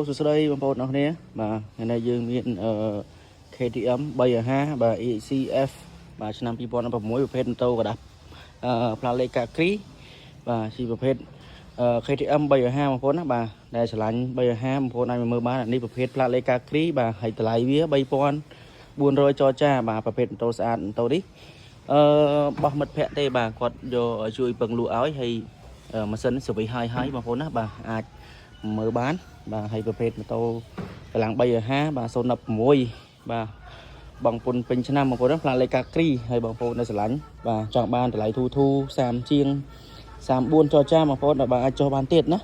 សួស្តីបងប្អូនអរគ្នាបាទថ្ងៃនេះយើងមានអឺ KTM 350បាទ EXC-F បាទឆ្នាំ2016ប្រភេទម៉ូតូក្រដាសអឺផ្លាកលេខកាគ្រីបាទជាប្រភេទអឺ KTM 350បងប្អូនណាបាទដែលឆ្លាញ់350បងប្អូនអាចមកមើលបានអានេះប្រភេទផ្លាកលេខកាគ្រីបាទហើយតម្លៃវា3400ចរចាបាទប្រភេទម៉ូតូស្អាតម៉ូតូនេះអឺបោះមិត្តភ័ក្តិទេបាទគាត់យកជួយពឹងលក់ឲ្យហើយម៉ាស៊ីន service ឲ្យហើយបងប្អូនណាបាទអាចមើលបាន បាទហើយប្រភេទម៉ូតូកម្លាំង350បាទ016បាទបងពុនពេញឆ្នាំបងប្អូនណាផ្លាកលេខកាគ្រីហើយបងប្អូននៅស្រឡាញ់បាទចង់បានតម្លៃធូធូ30ជាង34ចរចាបងប្អូនដល់បាទអាចចុះបានទៀតណា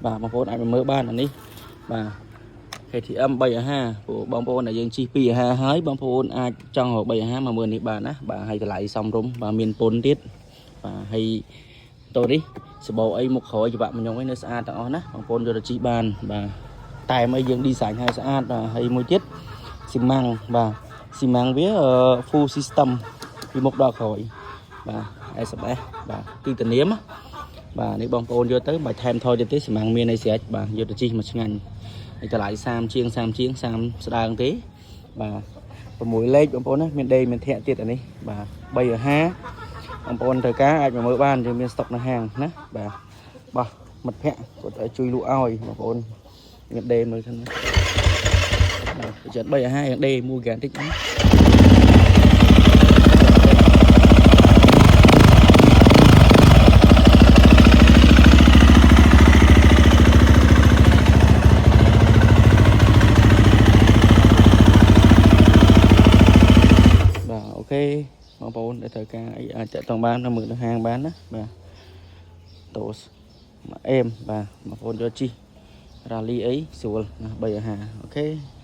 បាទបងប្អូនអាចមកមើលបានអានេះបាទ KTM 350ព្រោះបងប្អូនដែលយើងជិះ250ហើយបងប្អូនអាចចង់រក350មកមើលនេះបានណាបាទហើយតម្លៃសមរម្យបាទមានពុនទៀតបាទហើយតូនេះសបោអីមុខក្រោយច្បាក់មញងអីនៅស្អាតទាំងអស់ណាបងប្អូនយកទៅជិះបានបាទតែមអីយើង design ឲ្យស្អាតបាទហើយមួយទៀតស៊ីម៉ាំងបាទស៊ីម៉ាំងវា full system ពីមុខដល់ក្រោយបាទ SMS បាទទីតានាមណាបាទនេះបងប្អូនយកទៅបើថែមថយទៀតទេស៊ីម៉ាំងមានអីស្រេចបាទយកទៅជិះមកឆ្ងាញ់ហើយតម្លៃ30ជាង30ជាង30ស្ដើងទេបាទ6លេខបងប្អូនណាមានដេមានធាក់ទៀតអានេះបាទ350បងប្អូនត្រូវការអាចមកមើលបានយើងមានស្តុកនៅហាងណាបាទបោះមិត្តភ័ក្តិគាត់ឲ្យជួយលក់ឲ្យបងប្អូនមានដេមើលសិនណាបាទចិត្ត350យ៉ាងដេមួយហ្គានតិចណាបាទ OK បងប្អូនដែលត្រូវការអីអាចតាក់ទងបាននៅមើលនៅហាងបានណាបាទតូសមកអេមបាទបងប្អូនយកជិះរ៉ាលីអីស្រួលណា350 OK។